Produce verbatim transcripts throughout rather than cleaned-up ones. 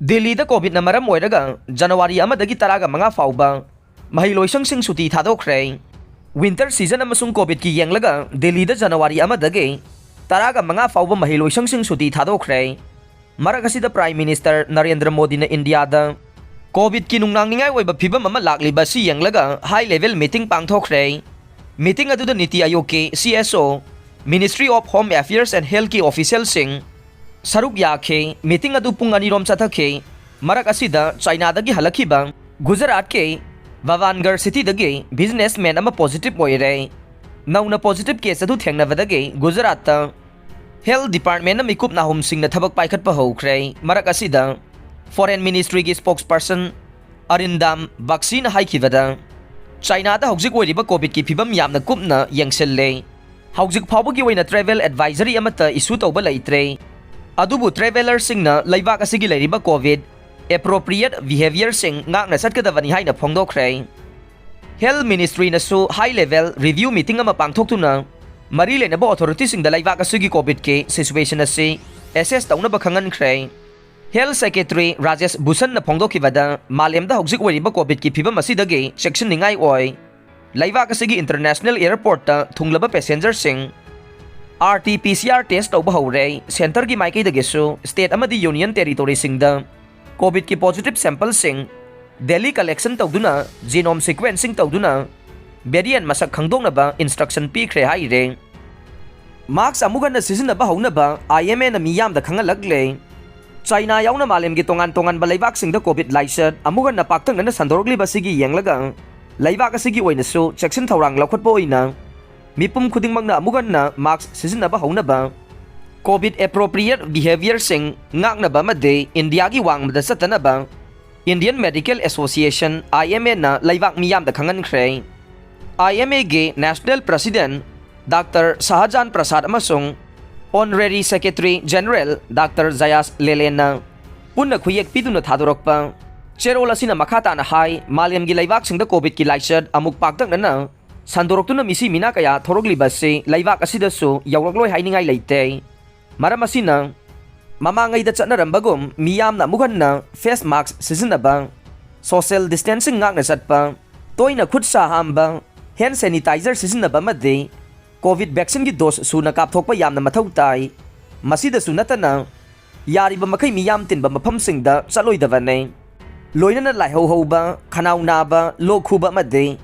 ꯗꯤꯜꯂꯤꯗ ꯀꯣꯚꯤꯗꯅ ꯃꯔꯝ ꯑꯣꯏꯔꯒ ꯖꯅꯋꯥꯔꯤ ꯑꯃꯗꯒꯤ ꯇꯔꯥꯒ ꯃꯉꯥ ꯐꯥꯎꯕ ꯃꯍꯩꯂꯣꯏꯁꯪꯁꯤꯡ ꯁꯨꯇꯤ ꯊꯥꯗꯣꯛꯈ꯭ꯔꯦ꯫ ꯋꯤꯟꯇꯔ ꯁꯤꯖꯟ ꯑꯃꯁꯨꯡ ꯀꯣꯚꯤꯗꯀꯤ ꯌꯦꯡꯂꯒ ꯗꯤꯜꯂꯤꯗ ꯖꯅꯋꯥꯔꯤ ꯑꯃꯗꯒꯤ ꯇꯔꯥꯒ ꯃꯉꯥ ꯐꯥꯎꯕ ꯃꯍꯩꯂꯣꯏꯁꯪꯁꯤꯡ ꯁꯨꯇꯤ ꯊꯥꯗꯣꯛꯈ꯭ꯔꯦ꯫ ꯃꯔꯛ ꯑꯁꯤꯗ ꯄ꯭ꯔꯥꯏꯝ ꯃꯤꯅꯤꯁꯇꯔ ꯅꯔꯦꯟꯗ꯭ꯔ ꯃꯣꯗꯤꯅ ꯏꯟꯗꯤꯌꯥꯗ ꯀꯣꯚꯤꯗꯀꯤ ꯅꯨꯡꯅꯥꯡꯅꯤꯡꯉꯥꯏ ꯑꯣꯏꯕ ꯐꯤꯕꯝ ꯑꯃ ꯂꯥꯛꯂꯤꯕ ꯑꯁꯤ ꯌꯦꯡꯂꯒ ꯍꯥꯏ ꯂꯦꯚꯦꯜ ꯃꯤꯇꯤꯡ ꯄꯥꯡꯊꯣꯛꯈ꯭ꯔꯦ꯫ ꯃꯤꯇꯤꯡ ꯑꯗꯨꯗ ꯅꯤꯇꯤ ꯑꯥꯌꯣꯒꯀꯤ C S O, Ministry of Home Affairs and Healthꯀꯤ ꯑꯣꯐꯤꯁꯤꯌꯦꯜꯁꯤꯡ ꯁꯔꯨꯛ ꯌꯥꯈꯤ꯫ ꯃꯤꯇꯤꯡ ꯑꯗꯨ ꯄꯨꯡ ꯑꯅꯤꯔꯣꯝ ꯆꯠꯊꯈꯤ꯫ ꯃꯔꯛ ꯑꯁꯤꯗ ꯆꯥꯏꯅꯥꯗꯒꯤ ꯍꯜꯂꯛꯈꯤꯕ ꯒꯨꯖꯔꯥꯠꯀꯤ ꯚꯥꯚꯥꯟꯒꯔ ꯁꯤꯇꯤꯗꯒꯤ ꯕꯤꯖꯤꯅꯦꯁꯃꯦꯟ ꯑꯃ ꯄꯣꯖꯤꯇꯤꯚ ꯑꯣꯏꯔꯦ꯫ ꯅꯧꯅ ꯄꯣꯖꯤꯇꯤꯚ ꯀꯦꯁ ꯑꯗꯨ ꯊꯦꯡꯅꯕꯗꯒꯤ ꯒꯨꯖꯔꯥꯠꯇ ꯍꯦꯜꯊ ꯗꯤꯄꯥꯔꯠꯃꯦꯟꯅ ꯃꯤꯀꯨꯞ ꯅꯥꯍꯨꯝꯁꯤꯡꯅ ꯊꯕꯛ ꯄꯥꯏꯈꯠꯄ ꯍꯧꯈ꯭ꯔꯦ꯫ ꯃꯔꯛ ꯑꯁꯤꯗ ꯐꯣꯔꯦꯟ ꯃꯤꯅꯤꯁꯇ꯭ꯔꯤꯒꯤ ꯁ꯭ꯄꯣꯛꯁꯄꯔꯁꯟ ꯑꯔꯤꯟꯗꯥꯝ ꯕꯛꯁꯤꯅ ꯍꯥꯏꯈꯤꯕꯗ, ꯆꯥꯏꯅꯥꯗ ꯍꯧꯖꯤꯛ ꯑꯣꯏꯔꯤꯕ ꯀꯣꯚꯤꯗꯀꯤ ꯐꯤꯕꯝ ꯌꯥꯝꯅ ꯀꯨꯞꯅ ꯌꯦꯡꯁꯤꯜꯂꯦ꯫ ꯍꯧꯖꯤꯛ ꯐꯥꯎꯕꯒꯤ ꯑꯣꯏꯅ ꯇ꯭ꯔꯦꯚꯦꯜ ꯑꯦꯗꯚꯥꯏꯖꯔꯤ ꯑꯃꯠꯇ ꯏꯁꯨ ꯇꯧꯕ ꯂꯩꯇ꯭ꯔꯦ꯫ ꯑꯗꯨꯕꯨ ꯇ꯭ꯔꯦꯚꯦꯂꯔꯁꯤꯡꯅ ꯂꯩꯕꯥꯛ ꯑꯁꯤꯒꯤ ꯂꯩꯔꯤꯕ ꯀꯣꯚꯤꯗ ꯑꯦꯄ꯭ꯔꯣꯄ꯭ꯔꯤꯌꯦꯠ ꯕꯤꯍꯦꯕꯤꯌꯔꯁꯤꯡ ꯉꯥꯛꯅ ꯆꯠꯀꯗꯕꯅꯤ ꯍꯥꯏꯅ ꯐꯣꯡꯗꯣꯛꯈ꯭ꯔꯦ꯫ ꯍꯦꯜꯊ ꯃꯤꯅꯤꯁꯇ꯭ꯔꯤꯅꯁꯨ ꯍꯥꯏ ꯂꯦꯚꯦꯜ ꯔꯤꯚ꯭ꯌꯨ ꯃꯤꯇꯤꯡ ꯑꯃ ꯄꯥꯡꯊꯣꯛꯇꯨꯅ ꯃꯔꯤ ꯂꯩꯅꯕ ꯑꯣꯊꯣꯔꯤꯇꯤꯁꯤꯡꯗ ꯂꯩꯕꯥꯛ ꯑꯁꯤꯒꯤ ꯀꯣꯚꯤꯗꯀꯤ ꯁꯤꯆꯨꯋꯦꯁꯟ ꯑꯁꯤ ꯑꯦꯁꯦꯁ ꯇꯧꯅꯕ ꯈꯪꯍꯟꯈ꯭ꯔꯦ꯫ ꯍꯦꯜꯊ ꯁꯦꯀ꯭ꯔꯦꯇꯔꯤ ꯔꯥꯖꯦꯁ ꯚꯨꯁꯟꯅ ꯐꯣꯡꯗꯣꯛꯈꯤꯕꯗ, ꯃꯥꯂꯦꯝꯗ ꯍꯧꯖꯤꯛ ꯑꯣꯏꯔꯤꯕ ꯀꯣꯚꯤꯗꯀꯤ ꯐꯤꯕꯝ ꯑꯁꯤꯗꯒꯤ ꯆꯦꯛꯁꯤꯟꯅꯤꯡꯉꯥꯏ ꯑꯣꯏ꯫ ꯂꯩꯕꯥꯛ ꯑꯁꯤꯒꯤ ꯏꯟꯇꯔꯅꯦꯁꯅꯦꯜ ꯑꯦꯌꯔꯄꯣꯔꯠꯇ ꯊꯨꯡꯂꯕ ꯄꯦꯁꯦꯟꯖꯔꯁꯤꯡ R T P C R test ꯇꯧꯕ ꯍꯧꯔꯦ꯫ ꯁꯦꯟꯇꯔꯒꯤ ꯃꯥꯏꯀꯩꯗꯒꯤꯁꯨ ꯁ꯭ꯇꯦꯠ ꯑꯃꯗꯤ ꯌꯨꯅꯤꯌꯟ ꯇꯦꯔꯤꯇꯣꯔꯤꯁꯤꯡꯗ ꯀꯣꯚꯤꯗꯀꯤ ꯄꯣꯖꯤꯇꯤꯚ ꯁꯦꯝꯄꯜꯁꯤꯡ ꯗꯦꯂꯤ ꯀꯂꯦꯛꯁꯟ ꯇꯧꯗꯨꯅ genome sequencing ꯇꯧꯗꯨꯅ ꯚꯦꯔꯤꯌꯟ ꯃꯁꯛ ꯈꯪꯗꯣꯛꯅꯕ ꯏꯟꯁꯇ꯭ꯔꯛꯁꯟ ꯄꯤꯈ꯭ꯔꯦ ꯍꯥꯏꯔꯦ꯫ ꯃꯥꯁꯛ ꯑꯃꯨꯛ ꯍꯟꯅ ꯁꯤꯖꯤꯟꯅꯕ ꯍꯧꯅꯕ I M Aꯅ ꯃꯤꯌꯥꯝꯗ ꯈꯪꯍꯜꯂꯛꯂꯦ꯫ ꯆꯥꯏꯅꯥ ꯌꯥꯎꯅ ꯃꯥꯂꯦꯝꯒꯤ ꯇꯣꯉꯥꯟ ꯇꯣꯉꯥꯟꯕ ꯂꯩꯕꯥꯛꯁꯤꯡꯗ ꯀꯣꯚꯤꯗ ꯂꯥꯏꯆꯠ ꯑꯃꯨꯛ ꯍꯟꯅ ꯄꯥꯛꯇꯛꯅꯅ ꯁꯟꯗꯣꯔꯛꯂꯤꯕ ꯑꯁꯤꯒꯤ ꯌꯦꯡꯂꯒ, ꯂꯩꯕꯥꯛ ꯑꯁꯤꯒꯤ ꯑꯣꯏꯅꯁꯨ ꯆꯦꯛꯁꯤꯟ ꯊꯧꯔꯥꯡ ꯂꯧꯈꯠꯄ ꯑꯣꯏꯅ ꯃꯤꯄꯨꯝ ꯈꯨꯗꯤꯡꯃꯛꯅ ꯑꯃꯨꯛ ꯍꯟꯅ ꯃꯥꯁꯛ ꯁꯤꯖꯤꯟꯅꯕ ꯍꯧꯅꯕ, ꯀꯣꯚꯤꯗ ꯑꯦꯄ꯭ꯔꯣꯄ꯭ꯔꯤꯌꯦꯠ ꯕꯤꯍꯦꯕꯤꯌꯔꯁꯤꯡ ꯉꯥꯛꯅꯕ ꯑꯃꯗꯤ ꯏꯟꯗꯤꯌꯥꯒꯤ ꯋꯥꯡꯃꯗ ꯆꯠꯇꯅꯕ Indian Medical Association, I M Aꯅ ꯂꯩꯕꯥꯛ ꯃꯤꯌꯥꯝꯗ ꯈꯪꯍꯟꯈ꯭ꯔꯦ꯫ I M Aꯒꯤ national president doctor Sahajan Prasad ꯑꯃꯁꯨꯡ honorary secretary general doctor Jayesh ꯂꯦꯂꯦꯟꯅ ꯄꯨꯟꯅ ꯈꯨꯌꯦꯛ ꯄꯤꯗꯨꯅ ꯊꯥꯗꯣꯔꯛꯄ ꯆꯦꯔꯣꯜ ꯑꯁꯤꯅ ꯃꯈꯥ ꯇꯥꯅ ꯍꯥꯏ, ꯃꯥꯂꯦꯝꯒꯤ ꯂꯩꯕꯥꯛꯁꯤꯡꯗ ꯀꯣꯚꯤꯗꯀꯤ ꯂꯥꯏꯆꯠ ꯑꯃꯨꯛ ꯄꯥꯛꯇꯛꯅꯅ ꯁꯟꯗꯣꯔꯛꯇꯨꯅ ꯃꯤꯁꯤ ꯃꯤꯅꯥ ꯀꯌꯥ ꯊꯣꯔꯛꯂꯤꯕ ꯑꯁꯤ ꯂꯩꯕꯥꯛ ꯑꯁꯤꯗꯁꯨ ꯌꯧꯔꯛꯂꯣꯏ ꯍꯥꯏꯅꯤꯡꯉꯥꯏ ꯂꯩꯇꯦ꯫ ꯃꯔꯝ ꯑꯁꯤꯅ ꯃꯃꯥꯡꯉꯩꯗ ꯆꯠꯅꯔꯝꯕꯒꯨꯝ ꯃꯤꯌꯥꯝꯅ ꯑꯃꯨꯛ ꯍꯟꯅ face mask ꯁꯤꯖꯤꯟꯅꯕ, social distancing ꯉꯥꯛꯅ ꯆꯠꯄ, ꯇꯣꯏꯅ ꯈꯨꯠ ꯁꯥ ꯍꯥꯝꯕ, hand sanitizer ꯁꯤꯖꯤꯟꯅꯕ ꯑꯃꯗꯤ COVID vaccine ꯒꯤ dose ꯁꯨꯅ ꯀꯥꯞꯊꯣꯛꯄ ꯌꯥꯝꯅ ꯃꯊꯧ ꯇꯥꯏ꯫ ꯃꯁꯤꯗꯁꯨ ꯅꯠꯇꯅ, ꯌꯥꯔꯤꯕ ꯃꯈꯩ ꯃꯤꯌꯥꯝ ꯇꯤꯟꯕ ꯃꯐꯝꯁꯤꯡꯗ ꯆꯠꯂꯣꯏꯗꯕꯅꯤ꯫ ꯂꯣꯏꯅꯅ ꯂꯥꯏꯍꯧ ꯍꯧꯕ, ꯈꯅꯥꯎ ꯅꯥꯕ, ꯂꯣꯛ ꯈꯨꯕ ꯑꯃꯗꯤ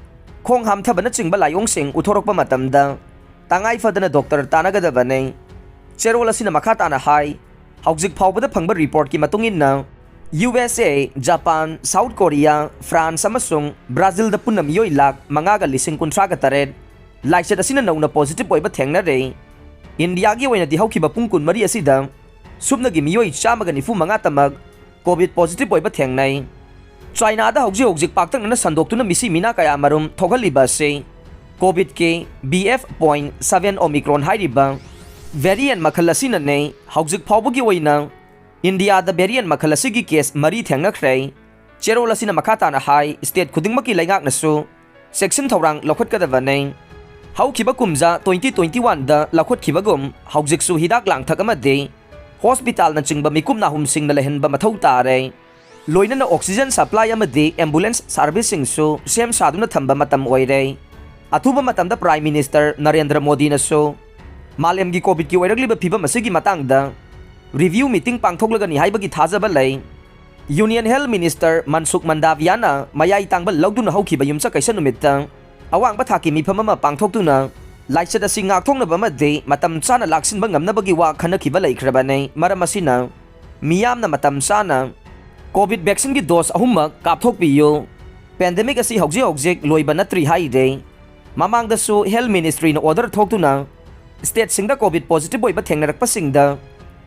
ꯈꯣꯡ ꯍꯥꯝꯊꯕꯅꯆꯤꯡꯕ ꯂꯥꯏꯑꯣꯡꯁꯤꯡ ꯎꯠꯊꯣꯔꯛꯄ ꯃꯇꯝꯗ ꯇꯉꯥꯏ ꯐꯗꯅ doctor ꯇꯥꯟꯅꯒꯗꯕꯅꯤ꯫ ꯆꯦꯔꯣꯜ ꯑꯁꯤꯅ ꯃꯈꯥ ꯇꯥꯅ ꯍꯥꯏ, ꯍꯧꯖꯤꯛ ꯐꯥꯎꯕꯗ ꯐꯪꯕ report ꯀꯤ ꯃꯇꯨꯡ ꯏꯟꯅ, U S A, Japan, South Korea, France ꯑꯃꯁꯨꯡ Brazil ꯗ ꯄꯨꯟꯅ ꯃꯤꯑꯣꯏ ꯂꯥꯈ ꯃꯉꯥꯒ ꯂꯤꯁꯤꯡ ꯀꯨꯟꯊ꯭ꯔꯥꯒ ꯇꯔꯦꯠ ꯂꯥꯏꯆꯠ ꯑꯁꯤꯅ ꯅꯧꯅ positive ꯑꯣꯏꯕ ꯊꯦꯡꯅꯔꯦ꯫ ꯏꯟꯗꯤꯌꯥꯒꯤ ꯑꯣꯏꯅꯗꯤ ꯍꯧꯈꯤꯕ ꯄꯨꯡ ꯀꯨꯟꯃꯔꯤ ꯑꯁꯤꯗ ꯁꯨꯞꯅꯒꯤ ꯃꯤꯑꯣꯏ ꯆꯥꯝꯃꯒ ꯅꯤꯐꯨ ꯃꯉꯥ ꯇꯃꯛ COVID positive ꯑꯣꯏꯕ ꯊꯦꯡꯅꯩ꯫ ꯆꯥꯏꯅꯥꯗ ꯍꯧꯖꯤꯛ ꯍꯧꯖꯤꯛ ꯄꯥꯛꯇꯛꯅꯅ ꯁꯟꯗꯣꯛꯇꯨꯅ ꯃꯤꯁꯤ ꯃꯤꯅꯥ ꯀꯌꯥ ꯃꯔꯨꯝ ꯊꯣꯛꯍꯜꯂꯤꯕ ꯑꯁꯤ COVID ꯀꯤ B F point seven Omicron ꯍꯥꯏꯔꯤꯕ variant ꯃꯈꯜ ꯑꯁꯤꯅꯅꯦ꯫ ꯍꯧꯖꯤꯛ ꯐꯥꯎꯕꯒꯤ ꯑꯣꯏꯅ ꯏꯟꯗꯤꯌꯥꯗ variant ꯃꯈꯜ ꯑꯁꯤꯒꯤ case ꯃꯔꯤ ꯊꯦꯡꯅꯈ꯭ꯔꯦ꯫ ꯆꯦꯔꯣꯜ ꯑꯁꯤꯅ ꯃꯈꯥ ꯇꯥꯅ ꯍꯥꯏ, state ꯈꯨꯗꯤꯡꯃꯛꯀꯤ ꯂꯩꯉꯥꯛꯅꯁꯨ ꯆꯦꯛꯁꯤꯟ ꯊꯧꯔꯥꯡ ꯂꯧꯈꯠꯀꯗꯕꯅꯤ꯫ ꯍꯧꯈꯤꯕ ꯀꯨꯝꯖꯥ twenty twenty one ꯗ ꯂꯧꯈꯠꯈꯤꯕꯒꯨꯝ ꯍꯧꯖꯤꯛꯁꯨ ꯍꯤꯗꯥꯛ ꯂꯥꯡꯊꯛ ꯑꯃꯗꯤ hospital ꯅꯆꯤꯡꯕ ꯃꯤꯀꯨꯞ ꯅꯥꯍꯨꯝꯁꯤꯡꯅ ꯂꯩꯍꯟꯕ ꯃꯊꯧ ꯇꯥꯔꯦ꯫ ꯂꯣꯏꯅꯅ oxygen supply ꯑꯃꯗꯤ ambulance service ꯁꯤꯡꯁꯨ ꯁꯦꯝ ꯁꯥꯗꯨꯅ ꯊꯝꯕ ꯃꯇꯝ ꯑꯣꯏꯔꯦ꯫ ꯑꯊꯨꯕ ꯃꯇꯝꯗ Prime Minister ꯅꯔꯦꯟꯗ꯭ꯔ ꯃꯣꯗꯤꯅꯁꯨ ꯃꯥꯂꯦꯝꯒꯤ COVID ꯀꯤ ꯑꯣꯏꯔꯛꯂꯤꯕ ꯐꯤꯕꯝ ꯑꯁꯤꯒꯤ ꯃꯇꯥꯡꯗ review meeting ꯄꯥꯡꯊꯣꯛꯂꯒꯅꯤ ꯍꯥꯏꯕꯒꯤ ꯊꯥꯖꯕ ꯂꯩ꯫ Union Health Minister ꯃꯟꯁꯨꯈ ꯃꯟꯗꯥꯚꯤꯌꯥꯅ ꯃꯌꯥꯏ ꯇꯥꯡꯕ ꯂꯧꯗꯨꯅ ꯍꯧꯈꯤꯕ ꯌꯨꯝꯁꯀꯩꯁ ꯅꯨꯃꯤꯠꯇ ꯑꯋꯥꯡꯕ ꯊꯥꯛꯀꯤ ꯃꯤꯐꯝ ꯑꯃ ꯄꯥꯡꯊꯣꯛꯇꯨꯅ ꯂꯥꯏꯆꯠ ꯑꯁꯤ ꯉꯥꯛꯊꯣꯛꯅꯕ ꯑꯃꯗꯤ ꯃꯇꯝ ꯆꯥꯅ ꯂꯥꯛꯁꯤꯟꯕ ꯉꯝꯅꯕꯒꯤ ꯋꯥ ꯈꯟꯅꯈꯤꯕ ꯂꯩꯈ꯭ꯔꯕꯅꯤ꯫ ꯃꯔꯝ ꯑꯁꯤꯅ ꯃꯤꯌꯥꯝꯅ ꯃꯇꯝ ꯆꯥꯅ COVID vaccine ꯒꯤ dose ꯑꯍꯨꯝꯃꯛ ꯀꯥꯞꯊꯣꯛꯄꯤꯌꯨ꯫ Pandemic ꯑꯁꯤ ꯍꯧꯖꯤꯛ ꯍꯧꯖꯤꯛ ꯂꯣꯏꯕ ꯅꯠꯇ꯭ꯔꯤ ꯍꯥꯏꯔꯦ꯫ ꯃꯃꯥꯡꯗꯁꯨ Health Ministry ꯅ order ꯊꯣꯛꯇꯨꯅ state ꯁꯤꯡꯗ COVID positive ꯑꯣꯏꯕ ꯊꯦꯡꯅꯔꯛꯄꯁꯤꯡꯗ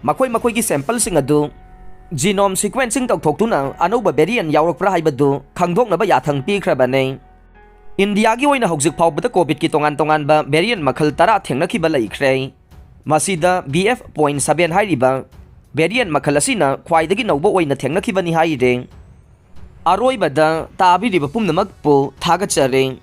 ꯃꯈꯣꯏ ꯃꯈꯣꯏꯒꯤ sample ꯁꯤꯡ ꯑꯗꯨ genome sequencing ꯇꯧꯊꯣꯛꯇꯨꯅ ꯑꯅꯧꯕ variant ꯌꯥꯎꯔꯛꯄ꯭ꯔꯥ ꯍꯥꯏꯕꯗꯨ ꯈꯪꯗꯣꯛꯅꯕ ꯌꯥꯊꯪ ꯄꯤꯈ꯭ꯔꯕꯅꯤ꯫ ꯏꯟꯗꯤꯌꯥꯒꯤ ꯑꯣꯏꯅ ꯍꯧꯖꯤꯛ ꯐꯥꯎꯕꯗ COVID ꯀꯤ ꯇꯣꯉꯥꯟ ꯇꯣꯉꯥꯟꯕ variant ꯃꯈꯜ ꯇꯔꯥ ꯊꯦꯡꯅꯈꯤꯕ ꯂꯩꯈ꯭ꯔꯦ꯫ ꯃꯁꯤꯗ B F point seven ꯍꯥꯏꯔꯤꯕ variant ꯃꯈꯜ ꯑꯁꯤꯅ ꯈ꯭ꯋꯥꯏꯗꯒꯤ ꯅꯧꯕ ꯑꯣꯏꯅ ꯊꯦꯡꯅꯈꯤꯕꯅꯤ ꯍꯥꯏꯔꯦ꯫ ꯑꯔꯣꯏꯕꯗ ꯇꯥꯕꯤꯔꯤꯕ ꯄꯨꯝꯅꯃꯛꯄꯨ ꯊꯥꯒꯠꯆꯔꯤ꯫